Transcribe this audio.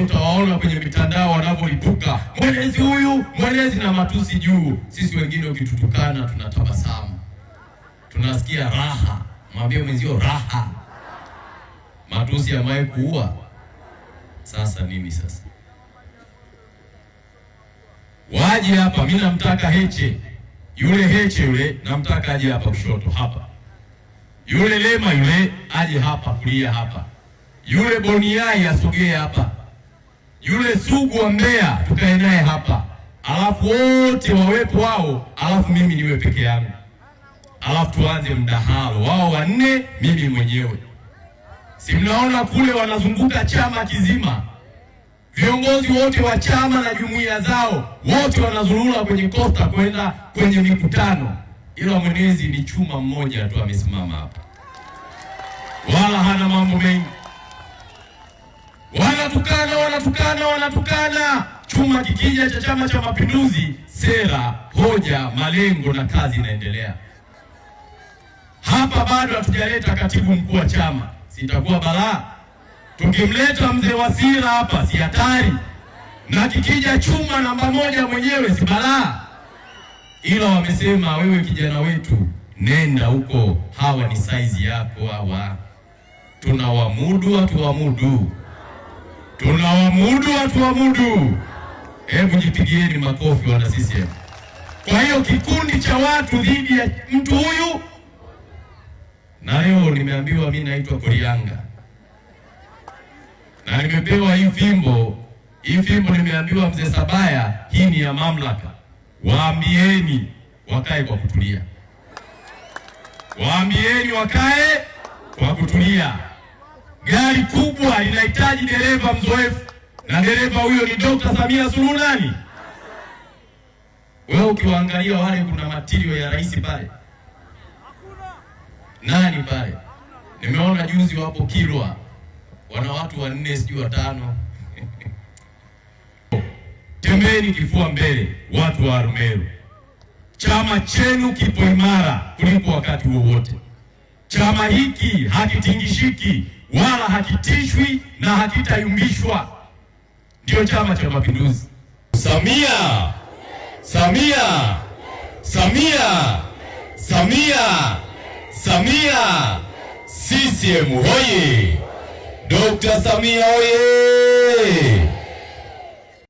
utawaona kwenye mitandao wanavyolipuka, mwenezi huyu, mwenezi na matusi juu. Sisi wengine ukitutukana tunatabasamu, tunasikia raha. Mwambie mwenzio raha. Matusi yamewahi kuua. Sasa nini sasa? Waje hapa, mimi namtaka Heche yule, Heche yule namtaka aje hapa kushoto hapa, yule Lema yule aje hapa kulia hapa, yule Boniai asogee hapa, yule Sugu wa Mbeya tukae naye hapa, alafu wote wawepo wao, alafu mimi niwe peke yangu, alafu tuanze mdahalo, wao wanne, mimi mwenyewe. Si mnaona kule wanazunguka chama kizima, viongozi wote wa chama na jumuiya zao wote wanazurura kwenye kosta kwenda kwenye mikutano, ila mwenezi ni chuma mmoja tu amesimama hapa, wala hana mambo mengi. Wanatukana, wanatukana, wanatukana. Chuma kikija cha Chama cha Mapinduzi, sera, hoja, malengo na kazi inaendelea. Hapa bado hatujaleta katibu mkuu wa chama, sitakuwa balaa tukimleta mzee Wasira hapa, si hatari? Na kikija chuma namba moja mwenyewe, si balaa? Ila wamesema wewe kijana wetu, nenda huko, hawa ni saizi yako hawa. Tunawamudu, hatuwamudu? Tunawamudu, hatuwamudu? Hebu jipigieni makofi wana CCM. Kwa hiyo kikundi cha watu dhidi ya mtu huyu, na leo nimeambiwa mimi naitwa Korianga na nimepewa hii fimbo. Hii fimbo nimeambiwa mzee Sabaya, hii ni ya mamlaka. Waambieni wakae kwa kutulia, waambieni wakae kwa kutulia. Gari kubwa linahitaji dereva mzoefu, na dereva huyo ni Dr. Samia Suluhu nani? Wewe ukiwaangalia wale, kuna matirio ya rais pale, nani pale? Nimeona juzi wapo Kilwa, wana watu wanne sijui watano. Tembeni kifua mbele, watu wa Arumeru. Chama chenu kipo imara kuliko wakati wowote. Chama hiki hakitingishiki wala hakitishwi na hakitayumbishwa. Ndiyo Chama cha Mapinduzi. Samia, Samia, Samia, Samia, Samia! CCM hoye! Dr. Samia hoye!